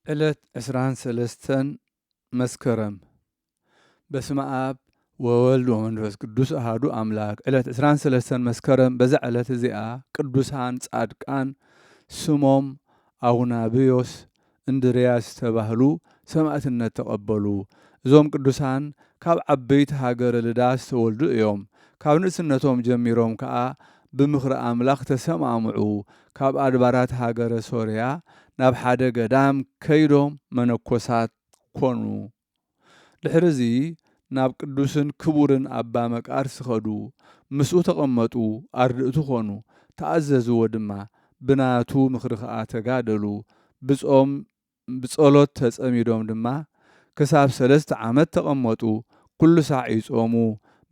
ዕለት ዕስራን ሰለስተን መስከረም። በስመ ኣብ ወወልድ ወመንፈስ ቅዱስ ኣሃዱ ኣምላክ። ዕለት ዕስራን ሰለስተን መስከረም፣ በዛ ዕለት እዚኣ ቅዱሳን ጻድቃን ስሞም ኣውናብዮስ እንድርያስ ዝተባህሉ ሰማዕትነት ተቐበሉ። እዞም ቅዱሳን ካብ ዓበይቲ ሃገረ ልዳ ዝተወልዱ እዮም። ካብ ንእስነቶም ጀሚሮም ከኣ ብምኽሪ ኣምላኽ ተሰማምዑ። ካብ ኣድባራት ሃገረ ሶርያ ናብ ሓደ ገዳም ከይዶም መነኮሳት ኮኑ። ድሕርዚ ናብ ቅዱስን ክቡርን ኣባ መቃርስ ኸዱ። ምስኡ ተቐመጡ፣ ኣርድእቱ ኾኑ። ተኣዘዝዎ ድማ፣ ብናቱ ምኽሪ ኸኣ ተጋደሉ። ብጾም ብጸሎት ተጸሚዶም ድማ ክሳብ ሰለስተ ዓመት ተቐመጡ። ኩሉ ሳዕ ይጾሙ፣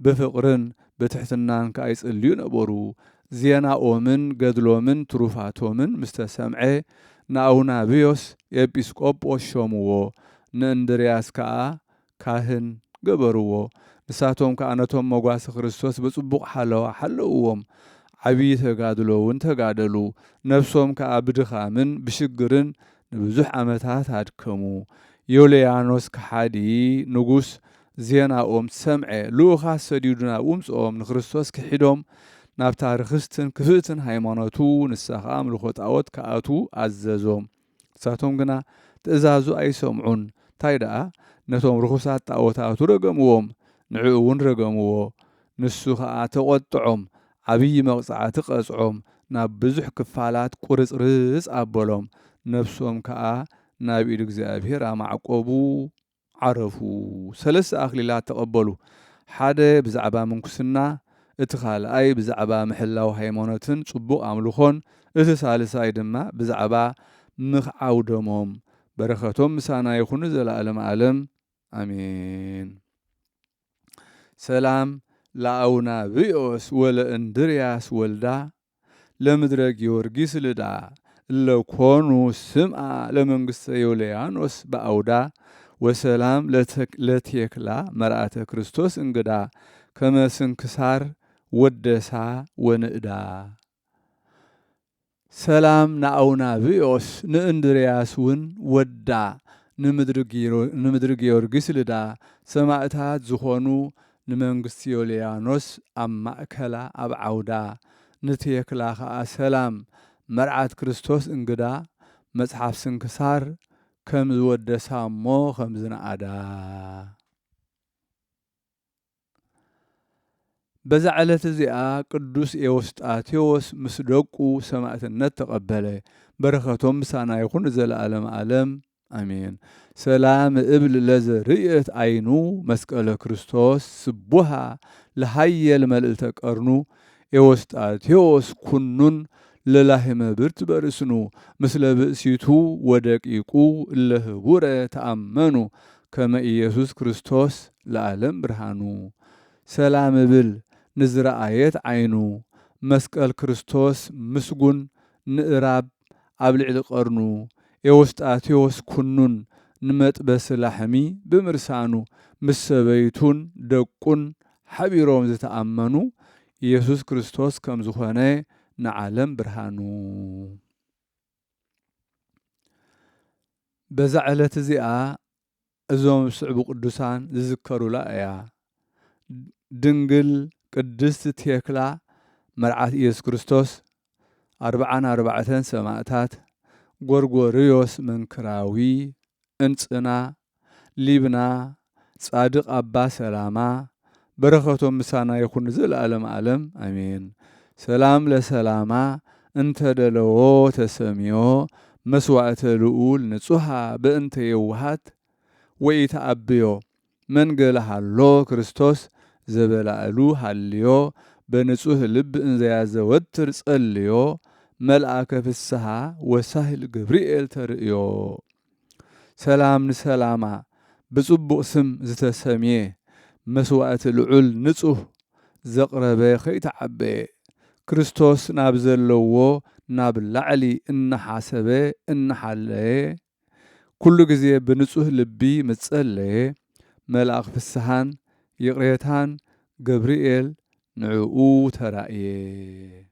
ብፍቕርን ብትሕትናን ከኣ ይጽልዩ ነበሩ። ዜናኦምን ገድሎምን ትሩፋቶምን ምስ ተሰምዐ፣ ንኣውናብዮስ ኤጲስቆጶስ ሾምዎ፣ ንእንድርያስ ከኣ ካህን ገበርዎ። ንሳቶም ከኣ ነቶም መጓሰ ክርስቶስ ብጽቡቕ ሓለዋ ሓለውዎም። ዓብዪ ተጋድሎ እውን ተጋደሉ። ነፍሶም ከኣ ብድኻምን ብሽግርን ንብዙሕ ዓመታት ኣድከሙ። ዮልያኖስ ከሓዲ ንጉስ ዜናኦም ሰምዐ። ልኡኻት ሰዲዱ ናብኡ ምጽኦም፣ ንክርስቶስ ክሒዶም ናብታ ርኽስትን ክፍእትን ሃይማኖቱ፣ ንሳ ኸኣ ኣምልኾ ጣዖት ክኣትዉ ኣዘዞም። ንሳቶም ግና ትእዛዙ ኣይሰምዑን። እንታይ ደኣ፣ ነቶም ርኹሳት ጣዖታቱ ረገምዎም፣ ንዕኡ እውን ረገምዎ። ንሱ ኸኣ ተቖጥዖም፣ ዓብዪ መቕጻዕቲ ቀጽዖም፣ ናብ ብዙሕ ክፋላት ቁርጽርጽ ኣበሎም። ነፍሶም ከኣ ናብ ኢድ እግዚኣብሔር ኣማዕቆቡ፣ ዓረፉ። ሰለስተ ኣኽሊላት ተቐበሉ። ሓደ ብዛዕባ ምንኩስና፣ እቲ ካልኣይ ብዛዕባ ምሕላው ሃይማኖትን ጽቡቕ ኣምልኾን፣ እቲ ሳልሳይ ድማ ብዛዕባ ምኽዓው ደሞም። በረኸቶም ምሳና ይኹን ንዘለኣለም ዓለም። ኣሜን። ሰላም ለአውናብዮስ ወለእንድርያስ ወልዳ ለምድረ ጊዮርጊስ ልዳ እለ ኮኑ ስምዓ ለመንግስተ ዮልያኖስ በአውዳ ወሰላም ለተክ-፣ ለቴክላ መርአተ ክርስቶስ እንግዳ ከመ ስንክሳር ወደሳ ወንእዳ። ሰላም ንአውናብዮስ ንእንድርያስ እውን ወዳ ንምድሪ ጊሮ-፣ ንምድሪ ጊዮርጊስ ልዳ ሰማእታት ዝኾኑ ንመንግስቲ ዮልያኖስ ኣብ ማእከላ ኣብ ዓውዳ ንቴክላ ኸኣ ሰላም መርዓት ክርስቶስ እንግዳ መጽሓፍ ስንክሳር ከም ዝወደሳ እሞ ከም ዝነኣዳ። በዛ ዕለት እዚኣ ቅዱስ ኤዎስጣቴዎስ ምስ ደቁ ሰማእትነት ተቐበለ። በረኸቶም ምሳና ይኹን ንዘለዓለመ ዓለም። ኣሜን። ሰላም እብል ለዘርእየት ዓይኑ መስቀለ ክርስቶስ ስቡሃ ለሃየል መልእልተ ቀርኑ ኤዎስጣቴዎስ ኩኑን ለላህመ ብርት በርእስኑ ምስለ ብእሲቱ ወደቂቁ እለ ህቡረ ተኣመኑ ከመ ኢየሱስ ክርስቶስ ለዓለም ብርሃኑ። ሰላም እብል ንዝረኣየት ዓይኑ መስቀል ክርስቶስ ምስጉን ንእራብ ኣብ ልዕሊ ቀርኑ ኤዎስጣቴዎስ ኩኑን ንመጥበሲ ላሕሚ ብምርሳኑ ምስ ሰበይቱን ደቁን ሓቢሮም ዝተኣመኑ ኢየሱስ ክርስቶስ ከም ዝኾነ ንዓለም ብርሃኑ። በዛ ዕለት እዚኣ እዞም ዝስዕቡ ቅዱሳን ዝዝከሩላ እያ። ድንግል ቅድስት ቴክላ መርዓት ኢየሱስ ክርስቶስ፣ ኣርብዓን ኣርባዕተን ሰማእታት፣ ጎርጎርዮስ መንክራዊ፣ እንጽና፣ ሊብና፣ ጻድቕ ኣባ ሰላማ፣ በረኸቶም ምሳና ይኹን ንዘለዓለም ዓለም። ኣሜን። ሰላም ለሰላማ እንተ ደለዎ ተሰምዮ መስዋዕተ ልዑል ንጹሃ በእንተ የዋሃት ወኢተኣብዮ መንገለ ሃሎ ክርስቶስ ዘበላእሉ ሃልዮ በንጹህ ልብ እንዘያዘወትር ጸልዮ መልኣከ ፍስሃ ወሳህል ገብርኤል ተርእዮ። ሰላም ንሰላማ ብጽቡቕ ስም ዝተሰምየ መስዋዕቲ ልዑል ንጹህ ዘቕረበ ከይተዓበየ ክርስቶስ ናብ ዘለዎ ናብ ላዕሊ እናሓሰበ እናሓለየ ኩሉ ግዜ ብንጹህ ልቢ ምስ ጸለየ መልኣኽ ፍስሃን ይቕሬታን ገብርኤል ንዕኡ ተራእየ።